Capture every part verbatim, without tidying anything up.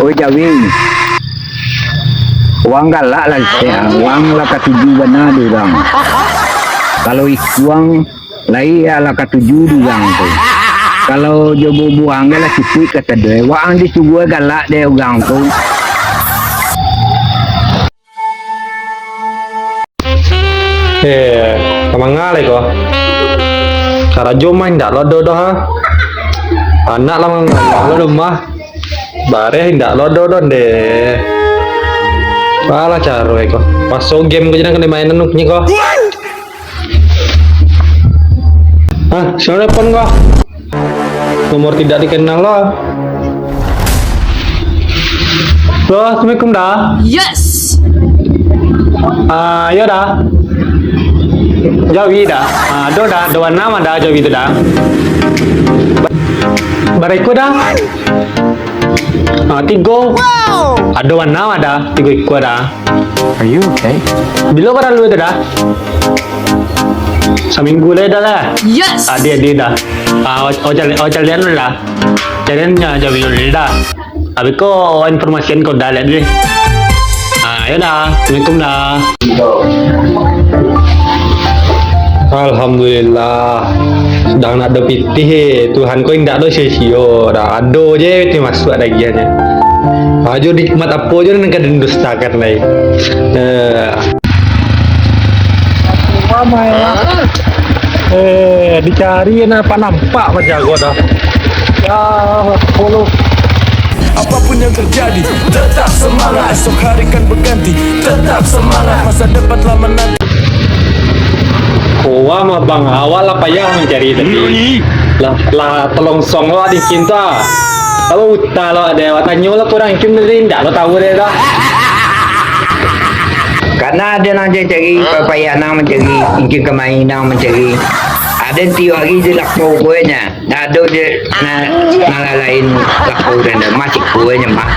Oi Jawi, wang galak lah, Cek. Wang lah katuju bana di urang. Kalau ikuang, lai lah katuju di urang tu. Kalau jo bubuang lah cukuik ka tadoi. Wang disuruah galak dek urang tu. Eh, ka manga lai ko? Karajo mah indak lo ado doh, ha? Anak lah manga lo doh mah. Bareh indak lo ado doh ndeh. Alah caro ko. Paso game ko jan ka dimainan nyo ko. Hah, sia telepon ko? Nomor tidak dikenal lah. Halo, assalamualaikum, Da. Yes. Ah, yo, Da. Jawi, Da. Ah, ado, Da. Ado anam, Da, Jawi tu, Da. Ba-, bara iko, Da? Ah, tigo. Wow. Ado anam, Da. Tigo iko, Da. Are you okay? Bilo paralu tu, Da? Saminggu lai, Da, lah. Yes. Adi, adi, Da. Ah, o-, o cali-, o calian dulu, Da. Calian nya Jawi dulu, Da. Abih ko informasian ko Da liek deh. Ah, yo, Da. Assalamualaikum, Da. Alhamdulillah. Sadang nak do pitih, eh. Tuhan ko indak do sio-sio, Da. Ado je pitih masuak dagiahnyo. Ajo nikmat apo jo nan ka den dustakan lai. Eh. Ramai lah. Eh, dicari nampak-nampak pajago dah. Ya, sepuluh. Apapun yang terjadi, tetap semangat. Esok hari kan berganti, tetap semangat. Masa depan telah menanti. Kowa mah bang, awak lah payah mancari tadi. Lah, lah talongsong awak di kinta. Kalau uta lo ado, awak tanyo lah kurang kim tadi, indak lo tahu deh dah. Karena ado nan cari, payah nan mancari, ingkin kamari nan mancari. Ado tiok hari di lapau kuenya. Ndak ado je na-, nan lain laku den dah, masih kuenya mah.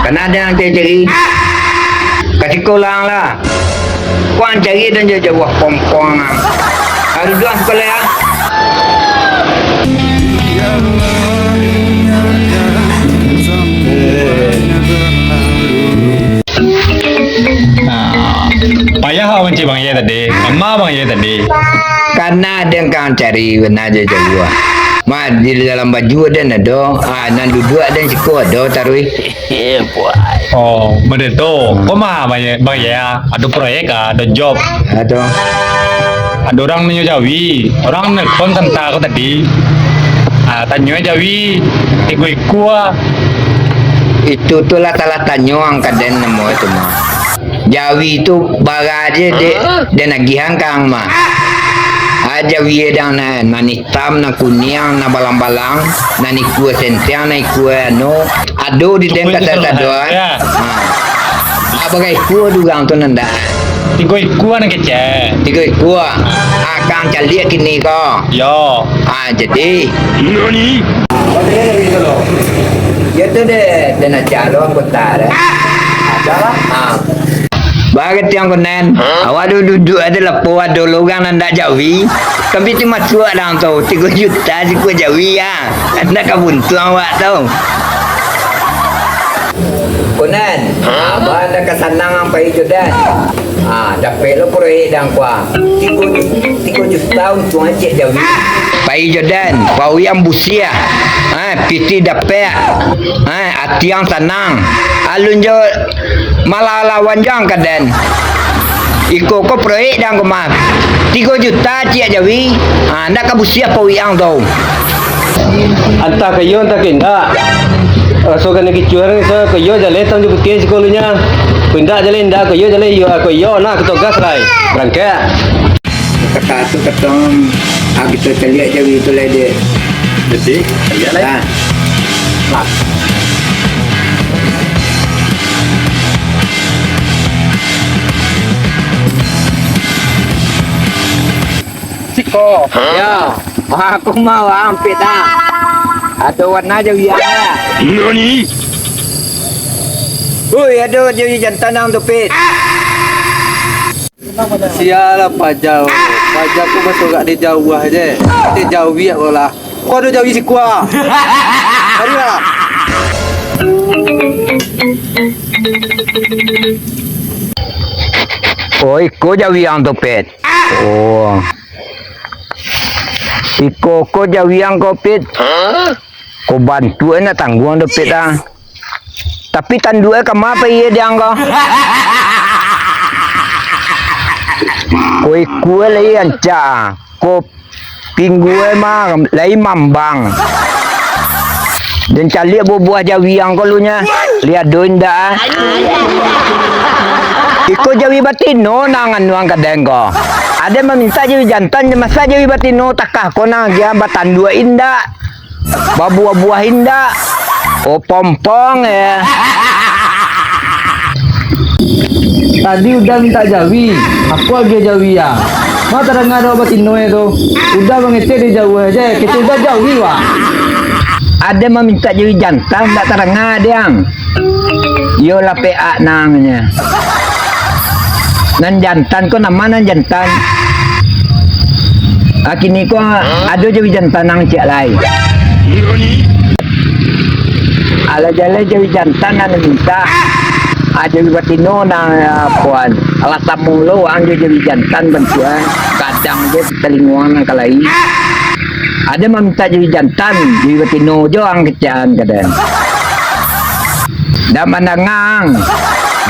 Karena ado nan cari-cari. Kasih kolang lah. Kuang cari dan jauh-jauh pongpong ah. Harus doang sekolah ya. Nah, payah awak mancari Bang Ye tadi. Mama Bang Ye tadi. Kana den kang cari bana jo jauah. Ma, di dalam baju den ado, ah, nan duduak den siko ado taruih. Oh, bana tu. Hmm. Ko ma Bang Ye, Bang Ye, ah, ado proyek ah, ado job. Ado. Ado urang nanyo jawi, urang nelpon santa ko tadi. Ah, tanyo jawi, tigo ikua. Itu tu lah salah tanyo ang ka den namo itu mah. Jawi tu bara je dek den agiahan ka ang mah. Ah, jawi dang nan, nan itam, nan kuniang, nan balang-balang, nan ikua senteng, nan ikua anu. Ado di den kata sado. Ya. Ha. Apo ka ikua dugang tu nan dak? Tigo ikua nan kecek. Tigo ikua. Ha, kang caliak kini ko. Yo. Ha, jadi. Nani? Ya tu deh, den acalo anggota deh. Adalah. Ha. Bagatiang ko nan. Awak tu duduak ado lapo ado lo urang nan dak jawi. Tapi tu masuak dang tu tigo juta siko jawi ah. Ndak ka buntuang awak tu. Konan, abah ndak ka sanang ang pai jo dan. Ah, dapek lo proyek dang kua. Tigo, tigo juta untuang ciek jawi. Pai jo dan, pawiang busiah. Ah, pitih dapek. Ah, atiang sanang. Alun jo malah lawan jo ang ka den. Iko ko proyek dang ko mah. Tigo juta ciek jawi. Ah, ndak ka busiah pawiang tu. Antah ka iyo, antah ka indak. Raso kanai kicuah, raso ka iyo jaleh tang jo putiah sikolunya. Ko indak jaleh, indak ka iyo jaleh, iyo ka iyo, nah, kito gas lai. Barangkek. Kata tu katong, ah, kito caliak jawi tu lai dek. Jadi, caliak lai. Nah. Nah. Siko. Ya. Aku mau ampit dah. Ado warna jawi ah. Nani? Oi, ado jawi jantan ang tu, Pit. Sialah paja. Paja ku basorak di jauah je. Di jawi aku lah. Ko ado jawi siko ah. Marilah. Oh, iko jawi ang tu, Pit. Oh. Iko ko jawi ang ko, Pit. Ko bantuak nak tangguang do, Pit, ah. Tapi tanduak e kama pai diang ko? Ko ikua lai rancak, ko pinggua e mah lai mambang. Den caliak buah-buah jawi ang ko lu nyo, lai ado indak, ah? Iko jawi batino nan anu ang kadang ko. Ado mamintak jawi jantan, masa jawi batino takah ko nan agiah batanduak indak? Babuah-buah indak? Oh, pompong, eh. Tadi Uda mintak jawi, aku agiah jawi, ah. Ma tadanga dek batino e tu. Uda mangecek di jauah je, kecek Uda jawi, wak. Ado mamintak jawi jantan, ndak tadanga, Diang. Iyo lah peak nangnyo. Nan jantan ko, nama nan jantan? Ah, kini ko ado jawi jantan nan ciek lai. Alah jaleh jawi jantan nan mintak. Ah, jawi batino nan, ah, puan. Alah samo lo ang jo jawi jantan bantuak e. Kadang je talingo ang nan ka lai. Ado mamintak jawi jantan, jawi batino jo ang kecek an kadang. Dak mandanga ang.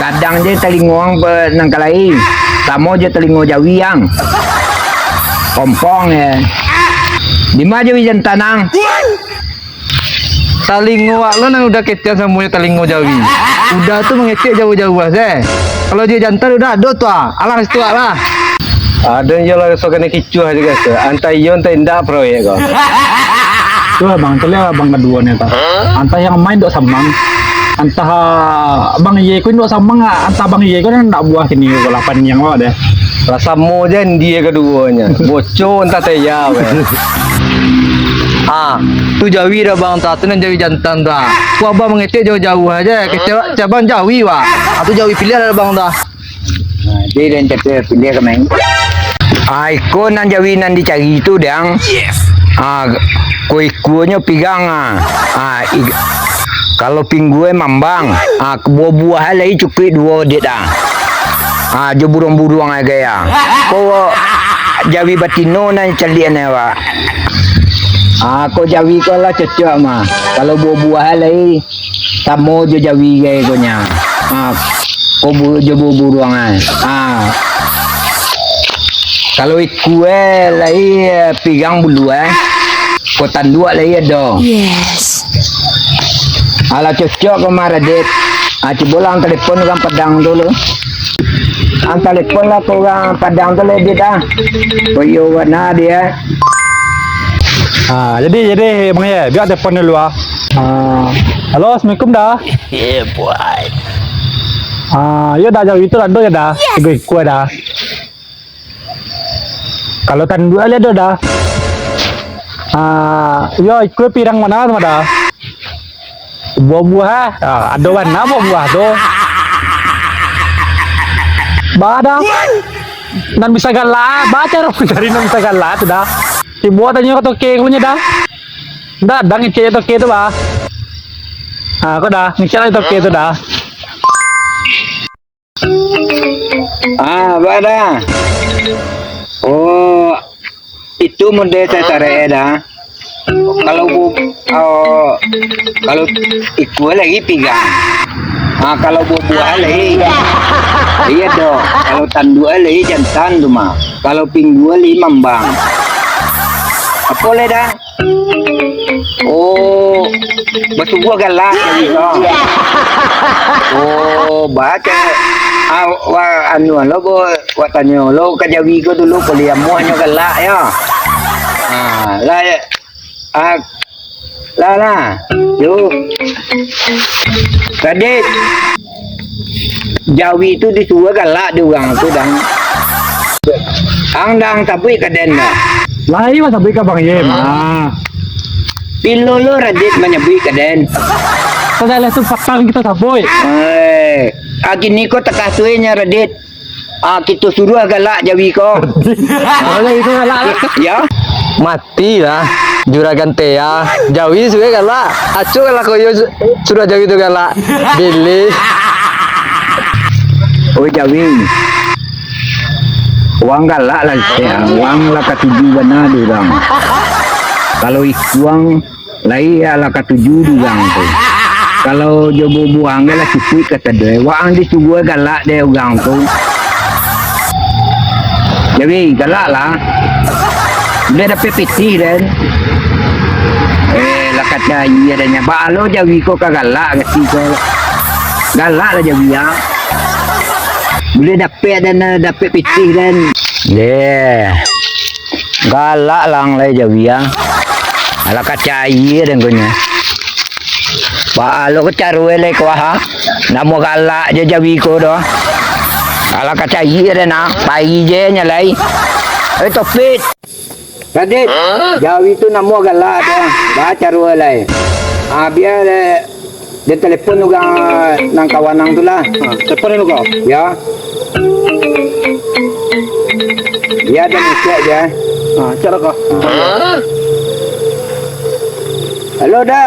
Gadang je talingo ang pe-, nan ka lai. Samo jo talingo jawi ang. Kompong, eh. Dima jawi jantan ang? Talingo wak lo nan Uda kecek samo jo talingo jawi. Uda tu mangecek jauah-jauah se. Kalau jawi jantan Uda ado tu, ah. Alah, situ wak lah. Ado iyo lah, so kanai kicuah juo se. Antah iyo, antah indak proyek ko. Tu abang, tu lah abang kaduo ni, tak? Antah yang main dok samang, antah, ah, abang iye ko dok samang, ah, antah abang iye ko nak buah kini ko lah, paniang awak deh. Lah samo je dia kaduonyo. Boco antah tayar, weh. Ah, tu jawi dah, bang, tak? Tu nan jawi jantan dah. Ku abang mangecek jauah-jauah aja. Kecek, kecek abang jawi, wah. Ah, tu jawi pilihan dah, bang, dah. Nah, jadi dan kata pilih kemeng. Ah, iko nan jawi nan dicari tu, Dang. Yes. Ah, ko ikonyo pigang, ah. Ah, ig-, kalau pinggua mambang, ah, buah-buah lai cukuik duo dit, ah. Ah, jo buruang-buruang ai gaya. Ko jawi batino nan caliak ni, Pak. Ah, ko jawi ko lah cocok mah. Kalau buah-buah lai, samo jo jawi gai ko nya. Ha, ko bu-, jo bu-, buruang ai. Ha. Kalau ikua lai, eh, pigang bulu, eh. Ko tanduak lai ado. Yes. Alah cocok ko mah, Radit. Ha, cubolah ang telepon urang Padang tu lu. Ang telepon lah ko urang Padang tu, Radit, ah. Ko iyo bana dia. Ah, jadi, jadi, Bang Ye, biak telepon dulu, ah. Ah, halo, assalamualaikum, Da. Yeah, boy. Ah, iyo, Da, jawi tu ado yo, Da. Yes. Tigo ikua, Da. Kalau tanduak lai ado, Da. Ah, iyo, ikua pirang bana tu mah, Da. Buah-buah, ah. Ah, ado bana buah-buah tu. Ba, Da. Nan bisa galak, ba caro mancari nan bisa galak tu, Da. Cubo tanyo ka toke ko nyo, Da. Ndak, Da, ngecek jo toke tu, ba. Ah, ko, Da, ngecek lah toke tu, Da. Ah, ba, Da. Oh, itu model sasarek, Da. Kalau bu-, oh, kalau ikua lai pigang. Ah, kalau buah-buah lai. Iyo, Da. Kalau tanduak lai jantan tu mah. Kalau pinggua lai mambang. Apo lai, Da? Oh, basubuah galak jawi ko. Oh, baco. Ah, wa-, anu lo, bo-, wa tanyo lo ka jawi ko dulu, kuliah muahnyo galak yo. Ah, lah, ah, lah, lah. Yo. Radit. Jawi tu disuruah galak di urang tu, Dang. Ang, Dang, sabuik ka den, Da. Lai mah sabuik ka Bang Ye, mah. Pilo lo Radit manyabuik ka den. Sadang lah tu patang kito sabuik. Eh, ah, kini ko takasuinyo, Radit. Ah, kito suruah galak jawi ko. Kalau jawi ko galak lah. Ya. Mati lah. Juragan Tea, jawi sudah galak. Acok lah koyo su-, sudah jawi tu galak. Bilih. Oi jawi. Wang galak lah, Tea. Wang lah katuju bana dek urang. Kalau ikuang, lai lah katuju di urang tu. Kalau jo bubuang lah cukuik kasadai. Waang disuruah galak dek urang tu. Jawi, galak lah. Buliah dapek pitih den. Eh, lah kacai adanyo. Baa lo jawi ko ka galak, gati ko. Galak lah jawi, ah. Buliah dapek den, dapek pitih den. Deh. Galak lang lai jawi, ah. Alah kacai den ko nyo. Baa lo ko caro lai ko, ah. Namo galak je jawi ko doh. Alah kacai den, ah. Pai je nyo lai. Eh, Topik. Radit, jawi tu namo galak tu, ah. Baa caro lai. Ah, bia deh. Den telepon urang nan kawan ang tu lah. Ha, telepon dulu kau. Ya. Ya, den cek je. Ha, cek lah kau. Halo, Da.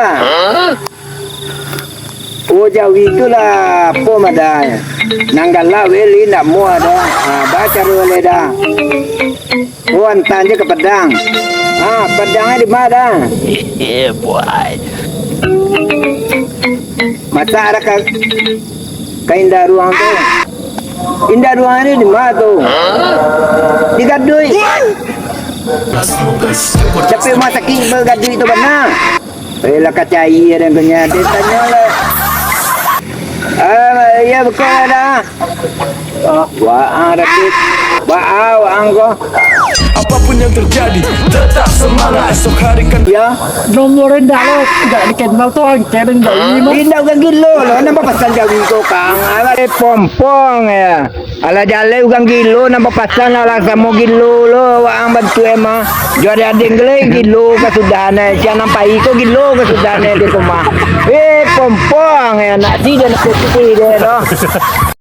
Oh, jawi tu lah, apo madanyo. Nan galak weh, li ndak muah doh. Ha, baa caro lai, Da. Oh, antaan je ka Padang. Ah, Padangnyo di ma, Da? Yeah, boy. Masak ado ka, ka indak ruang tu. Indak ruang ni di ma tu? Di gaduik. Tapi rumah sakit bagaduik tu bana. Eh, lah kacai ado punyo. Dia tanyo lah. Ah, ya, betul lah, Da. Waang, Radit. Baa waang ko? Apapun yang terjadi, tetap semangat. Esok hari kan. Ya. Nomor rendah lo, tidak dikenal tu angker rendah ini mah. Indak urang gilo lo, nan bapasan jawi ko, Kang. Alah, eh, pompong ya. Alah, jaleh urang gilo, nan bapasan alah samo gilo lo, waang bantu emang. Jo adik-adik gelo gilo ka sudah ne, siang nan pai ko gilo ka sudah ne di rumah. Eh, pompong ya, nak si dia nak putih dia tu.